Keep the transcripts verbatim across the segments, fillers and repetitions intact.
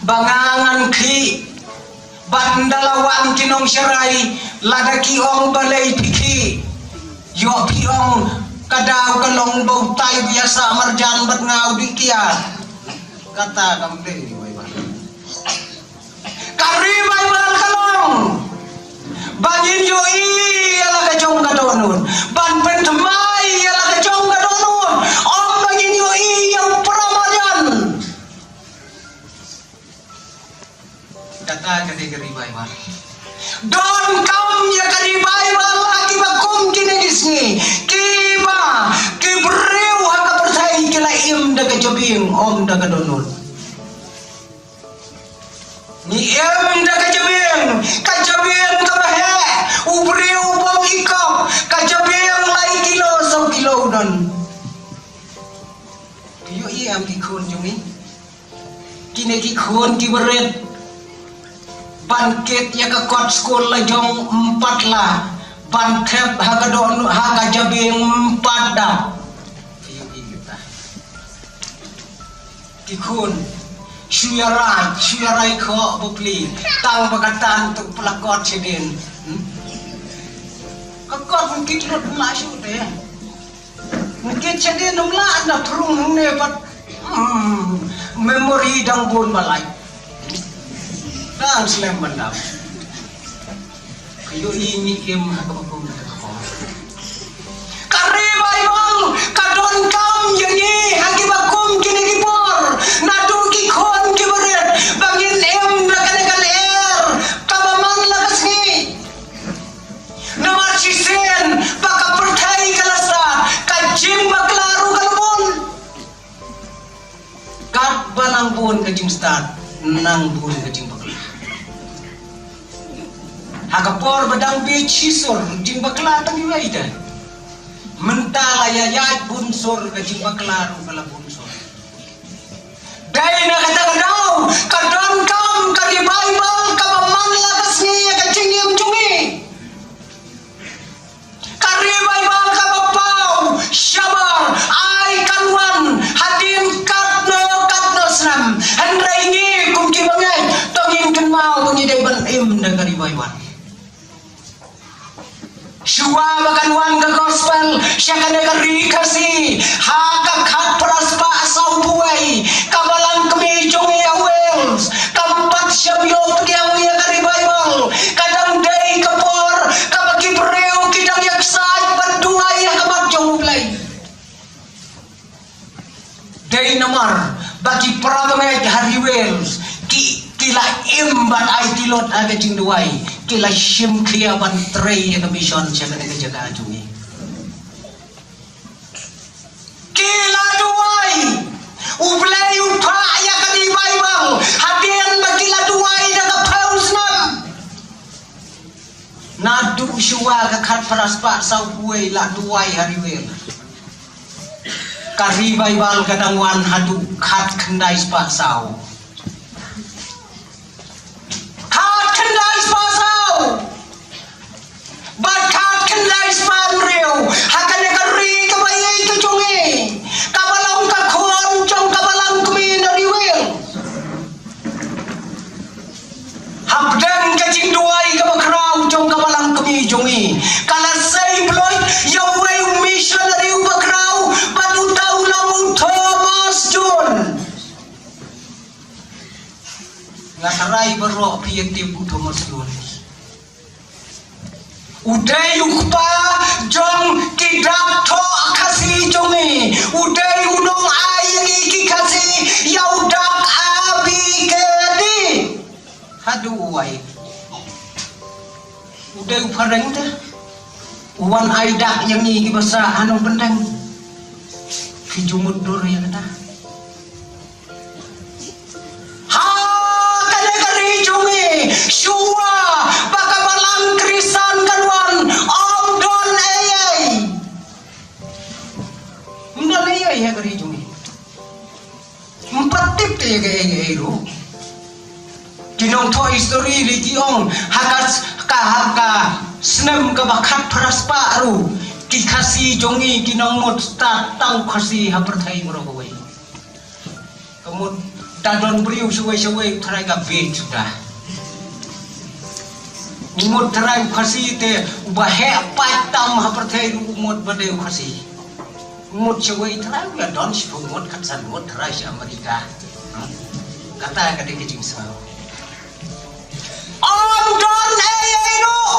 Ba nga ngan khih, bad ynda la wan ki nongshakri, lada ki ong balei phi khih, ïoh phi ong ka daw ka long ba utai ba ïasah marjan bad nga u dih kiad. Kata kam dei revival. Ka revival ka long ba ngin ïohi ïa la ka jong ka dohnud, ban pynthymmai ïa la ka jong ka dohnud, ym ba ngin ïohi ïa u para marjan. Kata ka dei ka revival. Donkam ïa ka revival ha kiba kum kine ki sngi, kiba ki briew ha ka pyrthei ki la im da ka jabieng, ym da ka dohnud. Ngi im da ka jabieng, ka jabieng kaba heh, u briew u bam ikop, ka jabieng lai kilo saw kilo u don. Ïohi em ki khun jong ngi? Kine ki khun kiba rit ban kit ïa ka kot skul la jong ym pat lah, ban thep ha ka dohnud, ha ka jabieng ym pat dap. Ki khun shu ïa rai, shu ïa rai khoh bapli, tang ba ka tan tu pla kot shadien. Hmm? Ka kot ym kit lut, ym lah shuh te. Ym kit shadien, ym lah, ynda pyrung hangne pat. Hmm, memory dang bun ba lai. Dang slem ban dap. Ka ïohi ngi im ha kaba kum kata ka por. Ka revival ka donkam ïa ngi ha kiba kum kine ki por. Naduh ki khun kiba rit ba ngin im da kane ka lyer kaba man la ka sngi. Namar shisien ba ka pyrthei ka la stad, ka jingbakla ruh ka la bun. Katba nang bun ka jingstad, nang bun ka jingbakla. Ha ka por ba dang bieit shi sur, jingbakla tang iwei te. Mynta la ïaid bun sur, ka jingbakla ruh ka la bun sur. Dei na kata ka daw ka donkam ka revival kaba man la ka sngi ïa ka jingim jong ngi. Ka revival kaba paw shabar, ai kan wan hadien katno katno snem. Hynrei ngi kum kiba ngeit, to ngin kynmaw ba ngi dei ban im da ka revival. Shuwa ba kan wan ka gospel sha kane ka ri Khasi ha ka khatphra spah sawphew wei, ka balang kmie jong ngi ha Wales kam pat shym ïoh pdiang ïa ka revival. Ka dang dei ka por kaba ki briew ki dang ïaksaid bad duwai ha khmat jong U Blei. Dei namar ba ki para bangeit ha ri Wales ki, ki la im bad ai tylli ha ka jingduwai, ki la shim khia ban trei ïa ka mission sha kane ka jaka jong ngi. Ki la duwai, U Blei u phah ïa ka revival hadien ba ki la duwai da ka phew snem. Naduh shuwa ka khatphra spah sawphew wei la duwai ha ri Wales. Ka revival ka dang wan haduh khatkhyndai spah saw. Khatkhyndai spah saw. Bad khatkhyndai spah hynriew ha kane ka ri kaba ïeit ka jong ngi, kaba long ka khun jong ka balang kmie na ri Wales. Hapdeng ka jingduwai kaba khraw jong ka balang kmie jong ngi, ka la sei blood ïa uwei u missionary uba khraw, bad uta u long u Thomas Jones. Nga tharai baroh phi ïa tip u Thomas Jones. U dei u kpa jong ki dak thoh Khasi jong ngi. U dei u nongai ïa ngi ki Khasi ïa u dak A B K D. Haduh u wai. U dei u phareng te u wan ai dak ïa ngi kiba sah ha nongpyndeng. Phi ju mutdur ïa kata. Ha kane ka ri jong ngi, shuwa ba ka balang Khristan kan wan, ym don ei ei. Ym don ei ei ha ka ri jong ngi. Ym pat tip te ïa kaei kaei ruh. Ki nongthoh history lei ki ong ha ka, ka, ha ka snem kaba khatphra spah ruh, ki Khasi jong ngi ki nang mut stad tang Khasi ha pyrthei baroh kawei. Ka mut Ka don briew shawei shawei u trai ka bit suda. U mut trai u Khasi te uba heh paid tam ha pyrthei ruh u mut ba dei u Khasi. U mut shawei trai u la don shiphew ngut khatsan ngut trai sha Amerika. Hmm. Kata ka dei ka jingsngew. Ym don ei ei ruh.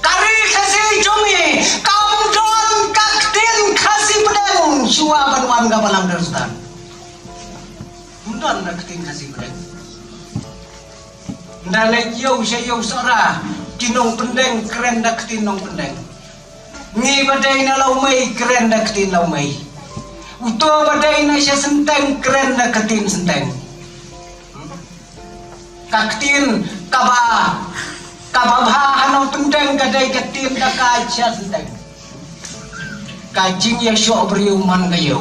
Ka ri Khasi jong ngi kam don ka ktien Khasi pdeng shuwa ban wan ka Balang Kyrgyzstan. Ym don da ka ktien Khasi pdeng. Nda leit ïew sha ïew Sohra, ki nongpyndeng kren da ka ktien nongpyndeng. Ngi ba dei na Lawmei kren da ka ktien Lawmei. Uto ba dei na sha Synteng kren da ka ktien Synteng. Ka ktien kaba, kaba bha ha nongpyndeng ka dei ka ktien da ka sha Synteng. Ka jingïashoh briew man ka ïew.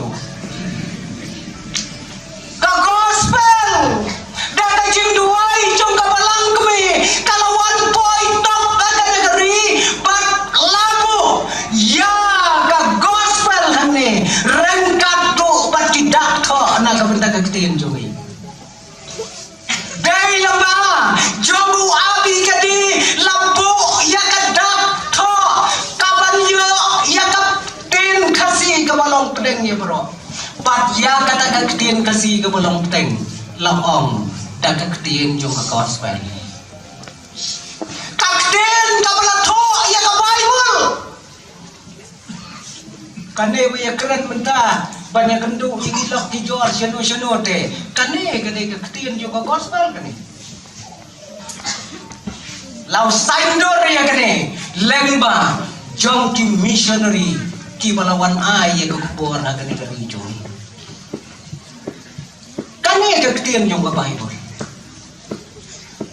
Ka gospel da ka jingduwai jong ka Balang Kmie ka la wan poi top ha kane ka ri bad la buh ïa ka gospel hangne ryngkat ruh bad ki dak thoh na ka bynta ka ktien jong ngi. Dei lama jong u Abi Kadi la buh ïa ka dak thoh kaban ïoh ïa ka ktien Khasi kaba long pdeng ïa baroh. Bad ïa kata ka ktien Khasi kaba long pdeng la ong da ka ktien jong ka gospel. Ka ktien kaba la thoh ïa ka Baibl. Kane ba ïa kren mynta ban ïa kynduh ïa ki lok ki jor shano shano te. Kane ka dei ka ktien jong ka gospel kane. La u saiñdur ïa kane lyngba jong ki missionary kiba la wan ai ïa ka khubor ha kane ka ri jong ngi. Kane ka ktien jong ka Baibl.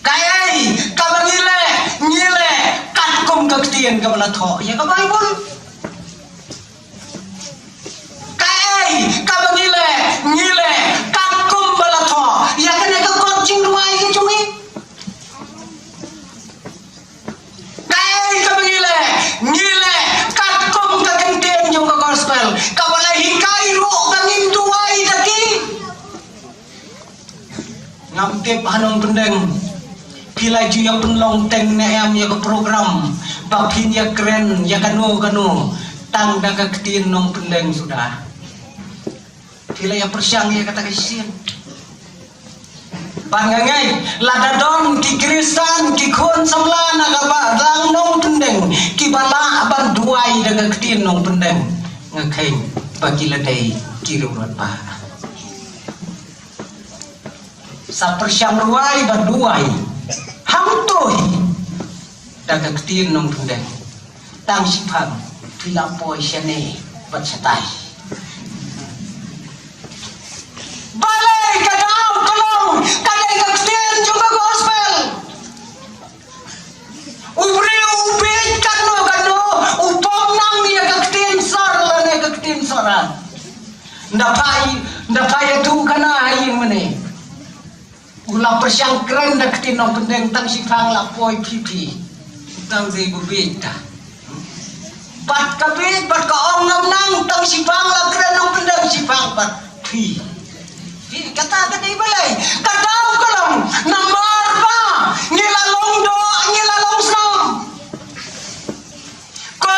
Kaei kaba ngi leh, ngi leh katkum ka ktien kaba la thoh ïa ka Baibl. Kaei kaba ngi leh, ngi leh katkum ba la thoh ïa kane ka kot jingduwai ka jong ngi. Kaei kaba ngi leh, ngi leh katkum ka ktien jong ka gospel kaba la hikai ruh ba ngin duwai da ki. Ngam tip ha nongpyndeng phi la ju ïa pynlong teng ne em ïa ka program ba phin ïa kren ïa kano kano tang da ka ktien nongpyndeng suda. Phi la ïa pyrshang ïa kata ka shisien. Ba nga ngeit lada don ki Khristan ki khun samla na ka Balang Nongpyndeng kiba lah ban duwai da ka ktien Nongpyndeng, nga kheiñ ba ki la dei ki riewrangbah. Sa pyrshang ruwai ba duwai hangto hi da ka ktien Nongpyndeng. Tang shiphang phi la poi shane bad shatai. Balei ka daw ka long ka dei ka ktien jong ka gospel. U briew u bieit katno katno u pom nang ïa ka ktien sor lane ka ktien Sohra. Nda phai, nda phai ïa tu kana ha ïing mane. U la pyrshang kren da ktien Nongpyndeng tang shiphang la poi phi phi. Tang dei ba bieit ta. Bad ka bieit bad ka ong ngam nang tang shiphang la kren Nongpyndeng shiphang bad phi. Phi kata ka dei balei? Ka daw ka long namar ba ngi la long doh, ngi la long snam. Ko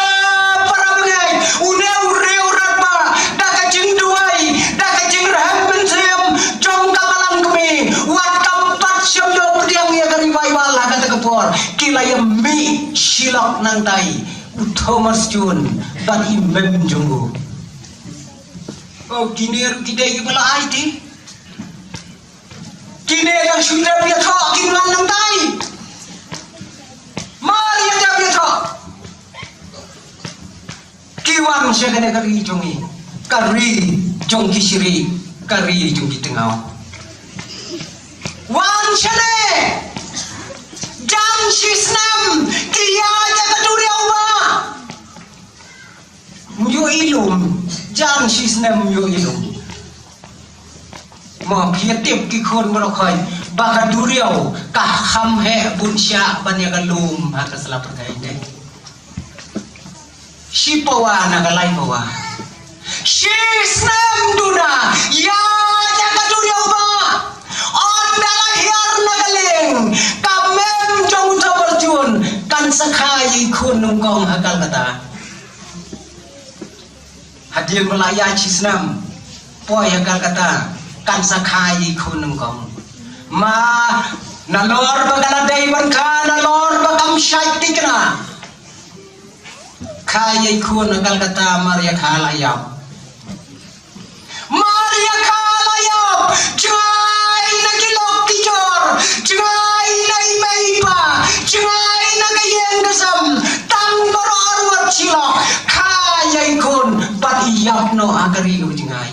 para bangeit, une u riewrangbah da ka jingduwai, da ka jingrhem mynsiem jong ka Balang Kmie, wat kam pat shym ïoh pdiang ïa ka revival ha kata ka por. Ki la ïa mih shilok nangtai. U Thomas Jones bad i mem jong u. Oh, kine ruh ki dei kiba la aiti. Kine dang shu dep ïathoh kin wan nangtai. Mar ïa dep ïathoh. Ki wan sha kane ka ri jong ngi, ka ri jong ki shiri, ka ri jong ki tngaw. Wan shane. Jan shisnem ki ïaid ïa ka duriaw ba. Ym ïohi lum, jan shisnem ym ïohi lum. Mo phi ïa tip ki khun baroh khoit ba ka duriaw ka kham heh bun shah ban ïa ka lum ha ka sla pyrthei te. Shi pawa na ka lai pawa. Shi snem duna, ïa ka duriaw ba. Ynda la hiar na ka lieng, ka mem jong u Thomas Jones, kan sa kha ïa i khun nyngkong ha Calcutta. Hadien ba la ïaid shi snem, poi ha Calcutta, kan sa kha ïa i khun nyngkong. Ma, nalor ba ka la dei ban kha, nalor ba kam shait thikna. Kha ïa i khun ha Calcutta, mar ïa kha la ïap. Mar ïa kha la ïap, jngai na ki lok ki jor, jngai na i mei i pa, jngai na ka ïing ka sem, tang baroh arngut shi lok, kha ïa i khun, bad i ïap noh ha ka ri kaba jngai.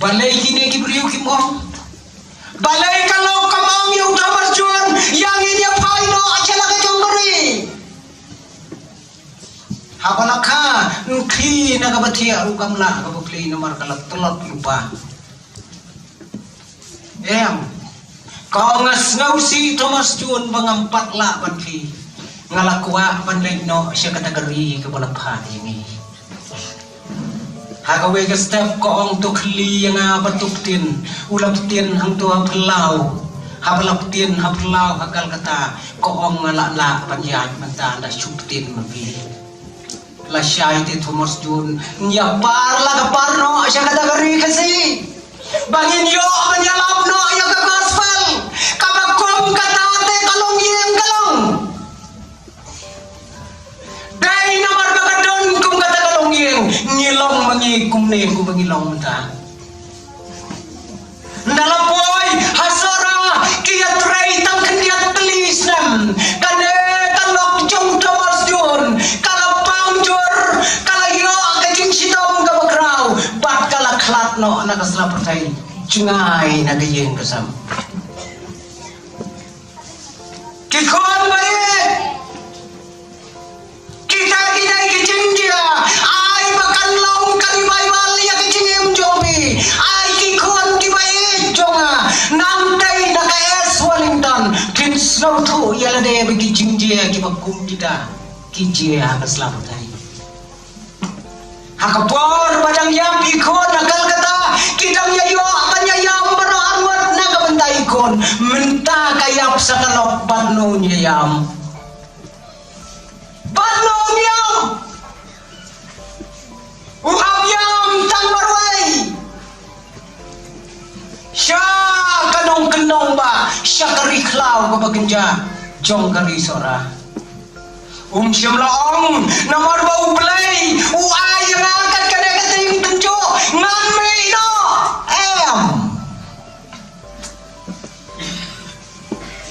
Balei kine ki briew kim ong? Balei ka lok kam ong ïa u Thomas Jones, ïa ngin ïa phai noh sha la ka jong ka ri? Haba la kha, yn khie na kaba thiah ruh kam lah kaba khie namar ka la tlot lypa. Em, ka ong nga sngewsih Thomas Jones ba ngam pat lah ban khie. Nga la kwah ban leit noh sha kata ka ri kaba la phah ïa ngi. Ha kawei ka step ka ong to khie ïa nga bad to btin. U la btin hangto ha phyllaw. Haba la btin ha phyllaw ha Calcutta, ka ong nga lah lah ban ïaid mynta, ynda shu btin ma phi. Lashai te Thomas Jones, ïa par la ka par noh sha kata ka ri Khasi. Ba ngin ïoh ban ïalap noh ïa ka gospel. Kaba kum kata te ka longïing ka long. Dei namar ba ka don kum kata ka longïing, ngi long ma ngi kumne kumba ngi long mynta. Ynda la poi ha Sohra, ki ïatrei tang khyndiat tylli snem. Kane ka lok jong Thomas Jones ka la pang jur, ka la ïoh ka jingshitom kaba khraw, bad ka la khlad noh na ka sla pyrthei, jngai na ka ïing ka sem. Ki khun ba ïeit, kita ki dei ki jingjia. Ai ba kan long ka revival ïa ka jingim jong phi. Ai ki khun kiba ïeit jong nga, nangtei na ka East Wellington, phin sngewthuh ïa lade ba ki jingjia kiba kum kita ki jia ha ka sla pyrthei. Ha ka por ba dang ïap i khun ha Calcutta, ki dang ïa ïoh ban ïa ïam baroh arngut na ka bynta i khun. Mynta ka ïap sa ka lok, bad no un ïa ïam? Bad no un ïam? U hap ïam tang marwei. Sha ka nongkyndong ba sha ka ri khlaw kaba kynja jong ka ri Sohra. Um shym la ong namar ba U Blei u ai ïa nga kat kane ka tynjuh ngan mih noh. Em.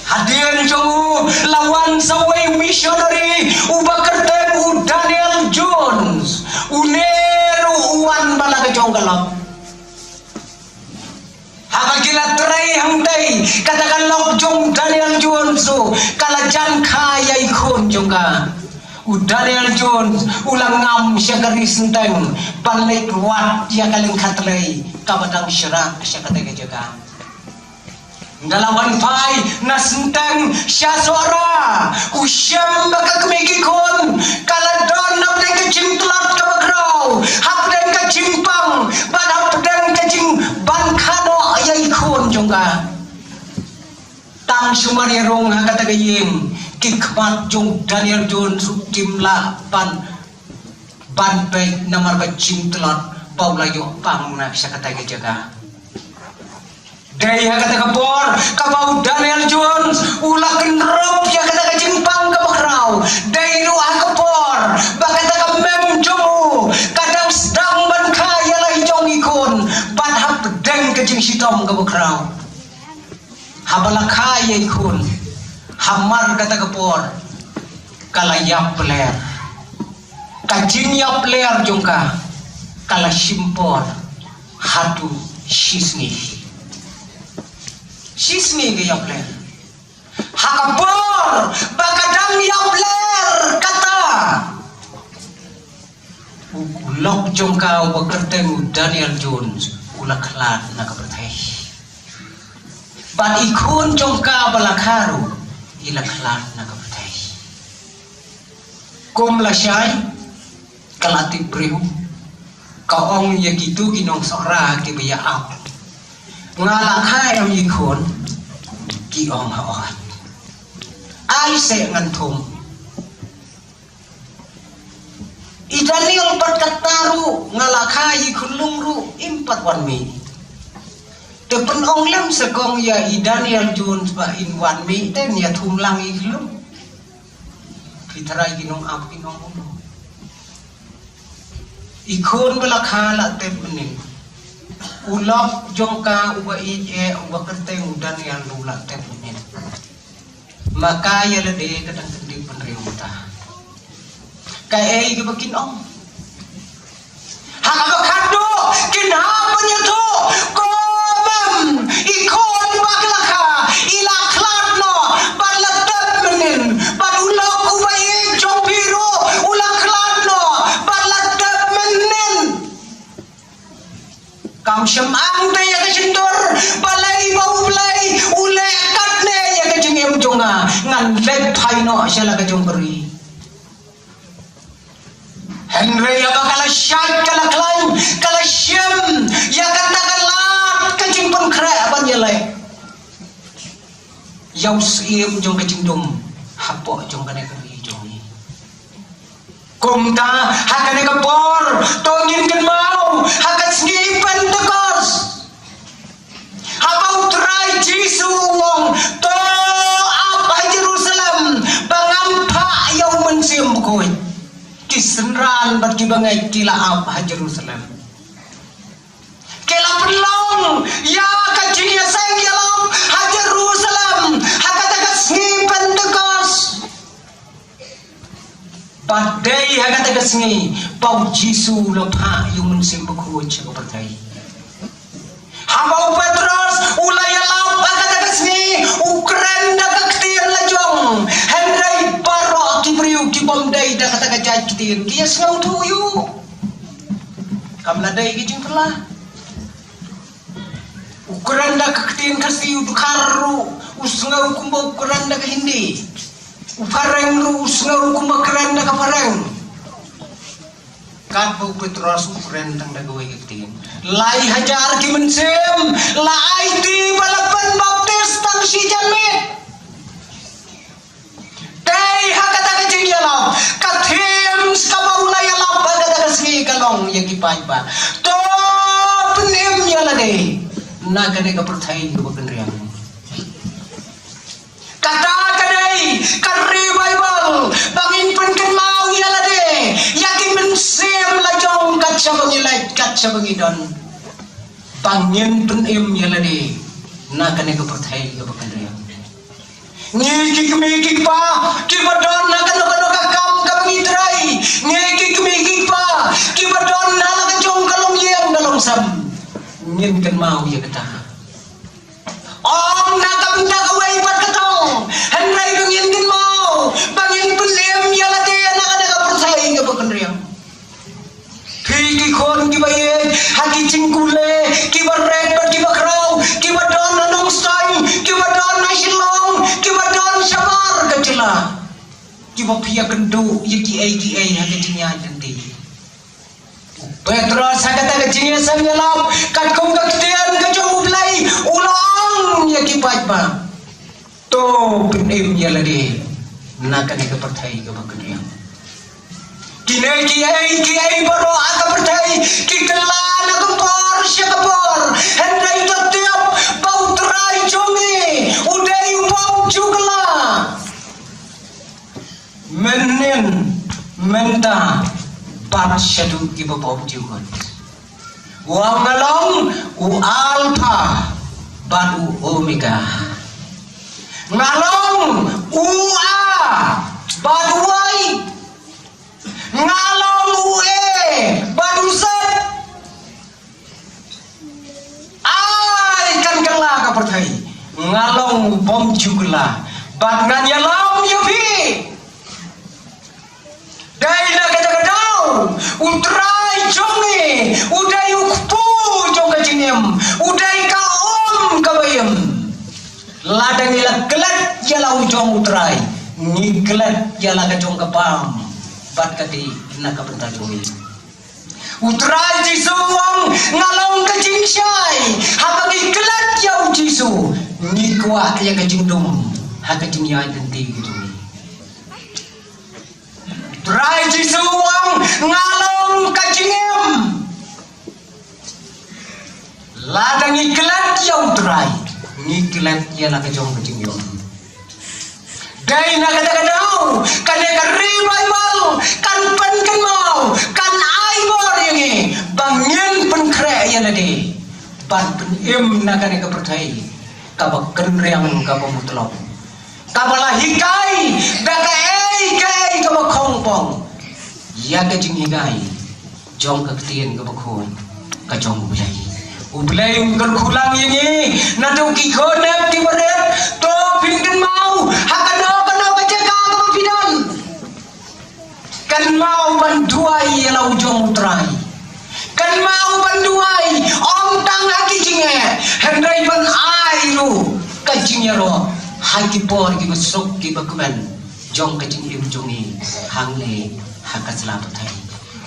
Hadien jong u la wan sa uwei u missionary uba kyrteng u Daniel Jones. Une ruh u wan ba la ka jong ka lok. Haba ki la trei hangtei, kata ka lok jong Daniel Jones u ka la jan kha ïa i khun jong ka. U Daniel Jones u la ngam sha ka ri Senteng ban leit wad ïa ka lyngkha Blei kaba dang shrah sha kata ka jaka. Ynda la wan phai na Senteng sha Sohra, u shem ba ka kmie ki khun ka la don hapdeng ka jingtlot kaba khraw, hapdeng ka jingpang bad hapdeng ka jingban kha noh ïa i khun jong ka. Tang shu mar ïa rung ha kata ka ïing, ki khmat jong Daniel Jones ruh kim lah ban ban peit namar ka jingtlot ba u la ïoh pang na sha kata ka jaka. Dei ha kata ka por kaba u Daniel Jones u la kynrop ïa kata ka jingpang kaba khraw. Dei ruh ha ka por ba kata ka mem jong u ka dang sdang ban kha ïa la i jong i khun bad hapdeng ka jingshitom kaba khraw. Haba la kha ïa i khun, hamar kata ka por ka la ïap ler. Ka jingïap ler jong ka ka la shim por haduh shisngi. Shisngi ka ïap ler. Ha ka por ba ka dang ïap ler kata, u lok jong ka uba kyrteng u Daniel Jones u la khlad na ka pyrthei. Bad i khun jong ka ba la kha ruh i la khlad na ka pyrthei. Kum lashai, Ka la tip briew, ka ong ïa kitu ki nongsohra kiba ïa ap, nga la kha em i khun. Ki ong, ha oi, ai se ngan thum. I Daniel pat kata ruh nga la kha i khunlung ruh im pat wan mih. Te pynong lem sa kong ïa i Daniel Jones ba in wan mih te nia thum lang i khunlung. Phi trai ki nong ap ki nong ulu. I khun ba la kha la tep mynnin. U lok jong ka uba ïeit eh uba kyrteng u Daniel ruh la tep mynnin. Ma ka ïa lade ka dang kyndit bynriew mynta. Kaei kaba kin ong? Ha kaba khatduh kin hap ban ïathuh, ko mem, i khun ba ka la kha i la khlad noh bad la tep mynnin, bad u lok uba ïeit jong phi ruh u la khlad noh bad la tep mynnin. Kam shym ang te ïa ka shyntur, balei ba U Blei u leh katne ïa ka jingim jong nga, ngan leit phai noh sha la ka jong ka ri. Hynrei haba ka la shait, ka la khlaiñ, ka la shim ïa kata ka lad ka jingpynkhreh ban ïaleh ïa u syiem jong ka jingdum hapoh jong kane ka ri jong ngi. Kumta ha kane ka por to ngin kynmaw ha ka sngi Pentekost, haba U Trai Jisu u ong, to ap ha Jerusalem ba ngan phah ïa U Mynsiem Bakhuid. Ki synran bad ki bangeit ki la ap ha Jerusalem. Ki la pynlong ïa ka jingïaseng ïalap ha Jerusalem ha kata ka sngi Pentekost. Bad dei ha kata ka sngi ba U Jisu u la phah ïa U Mynsiem Bakhuid sha ka pyrthei. Haba u Petros u la ïalap ha kata ka sngi, u kren da ka ktien la jong. Hynrei baroh ki briew ki bym dei da kata ka jait ktien ki ïa sngewthuh ïa u. Kam la dei ka jingpylla. U kren da ka ktien Khasi, u dkhar ruh u sngew kumba u kren da ka Hindi. U phareng ruh u sngew kumba kren da ka phareng. Katba u Petros u kren tang da kawei ka ktien, lai hajar ki mynsiem la aiti ba la pynbaptis tang shi janmiet. Dei ha kata ka jingïalap, ka theme kaba u la ïalap ha kata ka sngi ka long ïa ki paidbah, to pynim ïa lade na kane ka pyrthei kaba kynriang. Kata ka dei ka revival ba ngin pynkynmaw ïa lade, ïa ki mynsiem la jong kat shaba ngi leit, kat shaba ngi don. Ba ngin pynim ïa lade na kane ka pyrthei kaba kynriang. Ngi ki kmie ki kpa kiba don ha kano kano ka kam kaba ngi trei, ngi ki kmie ki kpa kiba don ha la ka jong ka longïing ka longsem, ngin kynmaw ïa kata. Ym na ka bynta kawei pat ka thong, hynrei ba ngin kynmaw ba ngin pynim ïa lade na kane ka pyrthei kaba kynriang. Phi ki khun kiba ïeit, ha ki jingkhuslai kiba rit bad kiba khraw, kiba don ha Nongstoiñ, kiba don ha Shillong, kiba don shabar ka jylla, kiba phi ïakynduh ïa kiei kiei ha ka jingïaid lynti. Petros ha kata ka jingïaseng ïalap, katkum ka ktien ka jong U Blei, u la ong ïa ki paidbah, to pynim ïa lade na kane ka pyrthei kaba kynriang. Kine kiei kiei baroh ha ka pyrthei ki kylla na ka por sha ka por, hynrei to tip ba U Trai jong ngi u dei u bym ju kylla. Mynnin, mynta bad shaduh kiba bym ju kut. Nga long u Alpha bad u Omega. Nga long u A bad u Y. Nga long u A bad u Z. Ai kan kylla ka pyrthei, nga long u bym ju kylla bad ngan ïalam ïa phi. Dei na kata ka daw U Trai jong ngi u dei u kpu jong ka jingim, u dei ka um kaba im. Lada ngi la klet ïa la u jong U Trai, ngi klet ïa la ka jong ka bam. Bad kata na ka bynta jong ngi. U Trai Jisu u ong, nga long ka jingshai. Haba ngi klet ïa u Jisu, ngi kwah ïa ka jingdum ha ka jingïaid lynti ka jong ngi. U Trai Jisu u ong, nga long ka jingim. Lada ngi klet ïa u Trai, ngi klet ïa la ka jong ka jingim. Dei na kata ka daw, kane ka revival kan pynkynmaw, kan ai bor ïa ngi ba ngin pynkhreh ïa lade ban pynim na kane ka pyrthei kaba kynriang, kaba mutlop, kaba la hikai da kaei kaei kaba khongpong ïa ka jinghikai jong ka ktien kaba khuid ka jong U Blei. U Blei un kyrkhu lang ïa ngi naduh ki khun ki barit. To phin kynmaw ha kano kano ka jaka kaba phi don. Kynmaw ban duwai ïa la u jong U Trai. Kynmaw ban duwai ym tang ha ki jingeh, hynrei ban ai ruh ka jingïaroh ha ki por kiba suk kiba kmen jong ka jingim jong ngi hangne ha ka sla pyrthei.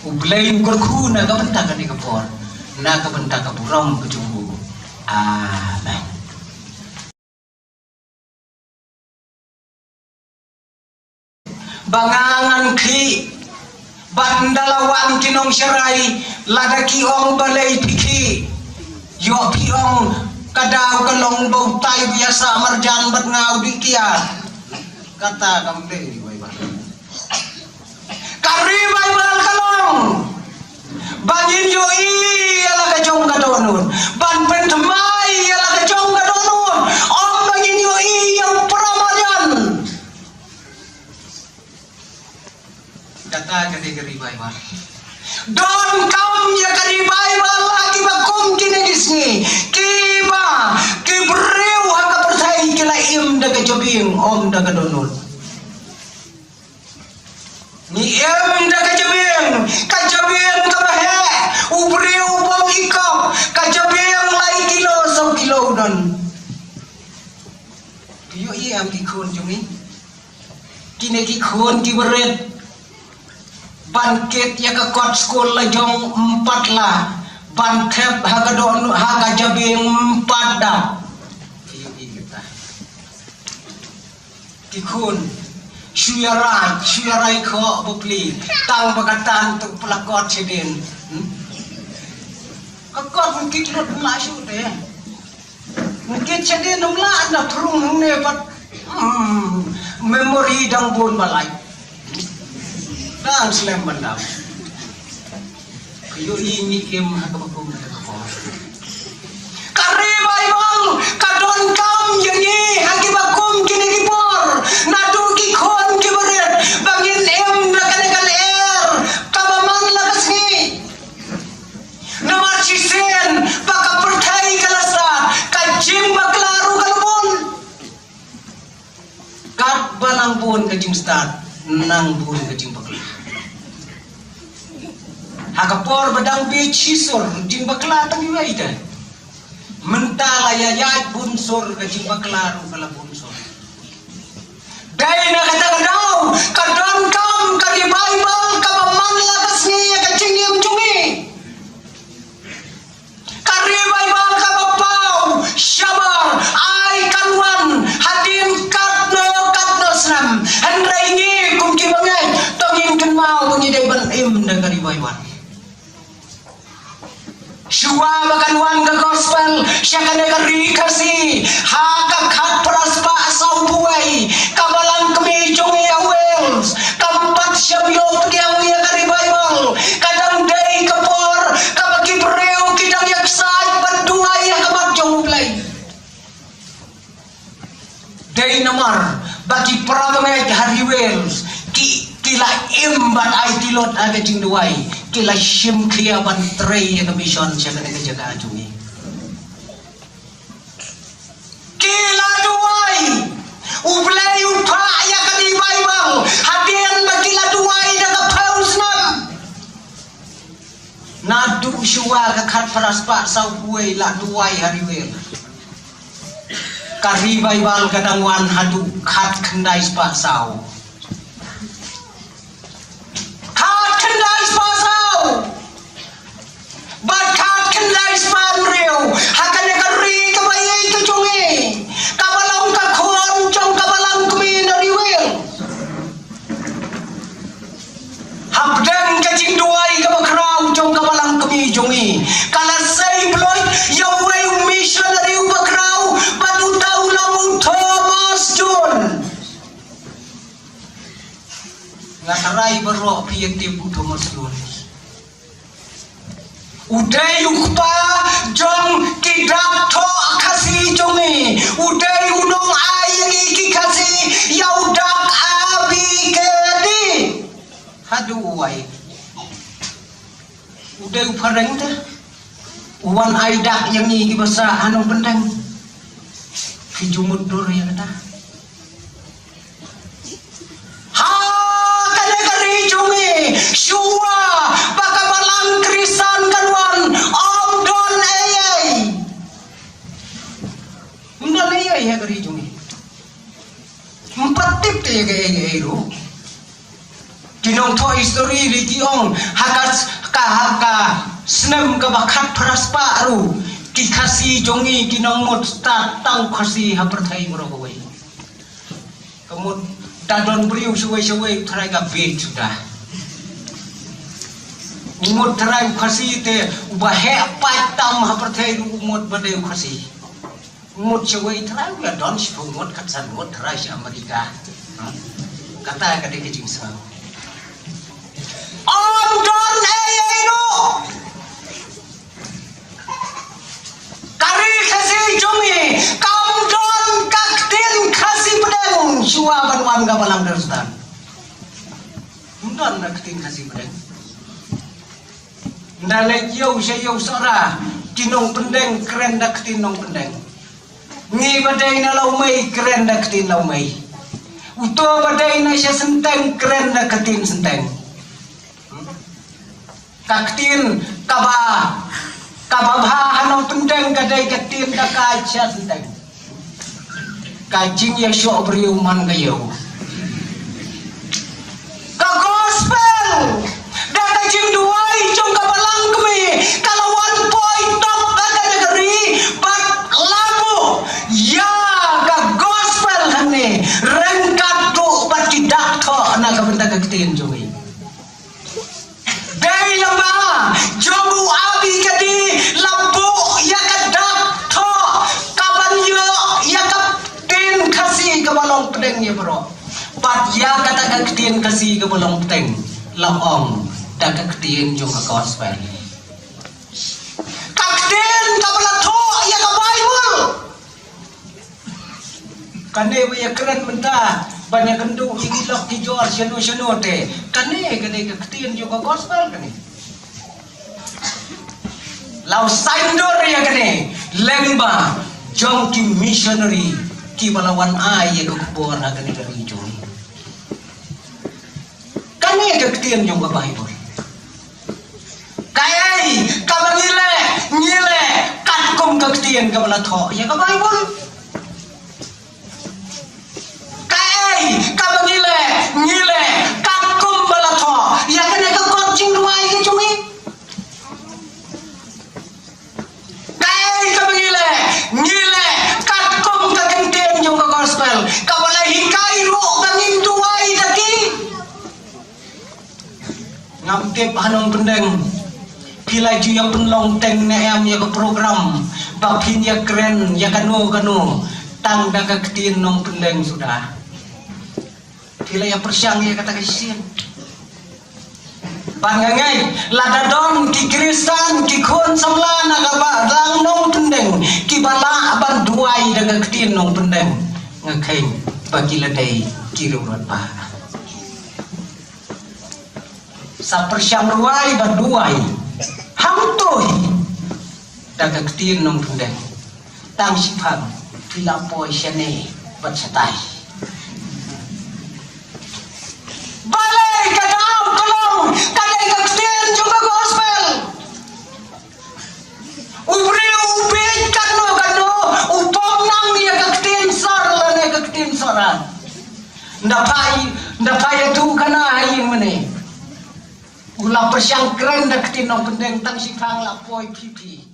U Blei un kyrkhu na ka bynta kane ka por, na ka bynta ka burom ka jong u. Amen. Ba nga ngan khih bad nda la wan ki nongsharai, lada ki ong balei phi khih, ïoh phi ong ka daw ka long ba utai ba ïa sah marjan bad nga u dih kiad. Kata kam dei wai ba. Ka revival ka long ba ngin ïohi ïa la ka jong ka dohnud, ban pynthymmai ïa la ka jong ka dohnud, ym ba ngin ïohi ïa u para marjan. Kata ka dei ka revival. Donkam ïa ka revival ha kiba kum kine ki sngi, kiba ki briew ha ka pyrthei ki la im da ka jabieng, ym da ka dohnud. Ngi im da ka jabieng, ka jabieng kaba heh, u briew u bym ikop, ka jabieng lai kilo saw kilo u don. Phi ïohi em ki khun jong ngi? Kine ki khun ki barit ban kit ïa ka kot skul la jong em pat la, ban thep ha ka dohnud, ha ka jabieng em pat da. Phi ïohi kita. Ki khun, shu ïa rai, shu ïa rai khoh bapli, tang ba ka tan tu pla kot shadien. Hmm? Ka kot ym kit lut ym lah shuh te. Ym kit shadien ym lah, da prung hangne pat. Hmm, memory dang bun ba lai. Dang slem ban dam. Ka ïohi ngi im ha kaba kum kata ka por. Ka revival ka donkam ïa ngi ha kiba kum kine ki por, naduh ki khun ki barit, ba ngin im na kane ka lyer kaba man la ka sngi. Namar shisien ba ka pyrthei ka la stad, ka jingbakla ruh ka la bun. Katba nang bun ka jingstad, nang bun ka jingbakla. Ha ka por ba dang bit shi sur, jingbakla tang iwei te. Mynta la ïa ïaid bun sur, ka jingbakla ruh ka la bun sur. Dei na kata ka daw, ka donkam ka revival kaba man la ka sngi ïa ka jingim jong ngi. Ka revival kaba paw shabar, ai kan wan hadien katno katno snem. Hynrei ngi kum ki bangeit to ngin kynmaw ba ngi dei ban im da ka revival. Shuwa ba kan wan ka gospel sha kane ka ri Khasi ha ka khatphra spah sawphew wei, ka Balang Kmie jong ngi ha Wales kam pat shym ïoh pdiang ïa ka revival. Ka dang dei ka por kaba ki briew ki dang ïaksaid ban duwai ha khmat jong U Blei. Dei namar ba ki para bangeit ha ri Wales ki, ki la im ban aiti lut ha ka jingduwai, ki la shim khia ban trei ïa ka mission sha kane ka jaka jong ngi. Ki la duwai, U Blei u phah ïa ka revival hadien ba ki la duwai da ka phew snem. Naduh shuwa ka khatphra spah sawphew wei la duwai ha ri Wales. Ka revival ka dang wan haduh khatkhyndai spah saw. Bad khatkhyndai spah hynriew ha kane ka ri kaba ïeit ka jong ngi, kaba long ka khun jong ka Balang Kmie na Ri Wing. Hapdeng ka jingduwai kaba khraw jong ka Balang Kmie jong ngi, ka la sei blood ïa uwei u missionary uba khraw, bad uta u long u Thomas Jones. Nga tharai baroh phi ïatip u Thomas Jones. U dei u kpa jong ki dak thoh Khasi jong ngi. U dei u nongai ïa ngi ki Khasi ïa u dak A B K D. Haduh u wai. U dei u phareng te. U wan ai dak ïa ngi kiba sah ha Nongpyndeng. Phi ju mutdur ïa kata. Ha kane ka ri jong ngi, shuwa ba ka Balang Khristan kan wan, ym don ei ei. Ym don ei ei ha ka ri jong ngi. Ym pat tip te ïa ka ei ei ruh. Ki nongthoh history ri ki ong ha ka, ka, ha ka snem kaba khatphra spah ruh, ki Khasi jong ngi ki nang mut stad tang Khasi ha pyrthei baroh kawei. Ka mut da don briew shawei shawei u tharai ka bieit suda. U mut tharai u Khasi te uba heh paid tam ha pyrthei ruh u mut ba dei u Khasi. U mut shawei tharai u ïa don shiphew ngut khatsan ngut tharai sha Amerika. Kata ka dei ka jingsngew. Ym don ei ei ruh. Ka ri Khasi jong ngi kam don ka ktien Khasi pdeng shuwa ban wan ka Balang Khristan. Ym don ka ktien Khasi pdeng. Nda leit ïew sha ïew Sohra, ki nongpyndeng kren da ktien nongpyndeng. Ngi ba dei na Lawmei kren da ktien Lawmei. Uto ba dei na sha Synteng kren da ktien Synteng. Ka ktien kaba, kaba bha ha Nongpyndeng ka dei ka ktien da ka sha Synteng. Ka jingïashoh briew man ka ïew. Ka gospel da ka jingduwai jong ka Balang Kmie ka la wan poi top ha kane ka ri bad la buh ïa ka gospel hangne ryngkat ruh bad ki dak thoh na ka bynta ka ktien jong ngi. Dei lyngba jong u A B K D la buh ïa ka dak thoh kaban ïoh ïa ka ktien Khasi kaba long pdeng ïa baroh. Bad ïa kata ka ktien Khasi kaba long pdeng la ong da ka ktien jong ka gospel. Ka ktien kaba la thoh ïa ka Baibl. Kane ba ïa kren mynta ban ïa kynduh ïa ki lok ki jor shano shano te. Kane, kane ka ktien jong ka gospel kane. La u saiñdur ïa kane lyngba jong ki missionary kiba la wan ai ïa ka khubor ha kane ka ri jong ngi. Kane ka ktien jong ka Baibl. Kaei kaba ngi leh? Ngi leh katkum ka ktien kaba la thoh ïa ka Baibl. Kaei kaba ngi leh? Ngi leh katkum ba la thoh ïa kane ka kot jingduwai ka jong ngi. Kaei kaba ngi leh? Ngi leh katkum ka ktien jong ka gospel kaba la hikai ruh ba ngin duwai da ki. Ngam tip ha Nongpyndeng phi la ju ïa pynlong teng ne em ïa ka program ba phin ïa kren ïa kano kano tang da ka ktien Nongpyndeng suda. Phi la ïa pyrshang ïa kata ka shisien? Ban nga ngeit lada don ki Khristan, ki khun samla na ka Balang Nongpyndeng kiba lah ban duwai da ka ktien Nongpyndeng, nga kheiñ ba ki la dei ki riewrangbah. Sa pyrshang ruwai bad duwai hangtoi da ka ktien Nongpyndeng. Tang shiphang phi la poi shane bad shatai. Balei ka daw ka long ka dei ka ktien jong ka gospel. U briew u bieit katno katno u pom nang ïa ka ktien sor lane ka ktien Sohra. Nda phai, nda phai ïa tu kana ha ïing mane. U la pyrshang kren da ka ktien nongpyndeng tang shi kha nga la poi phi phi.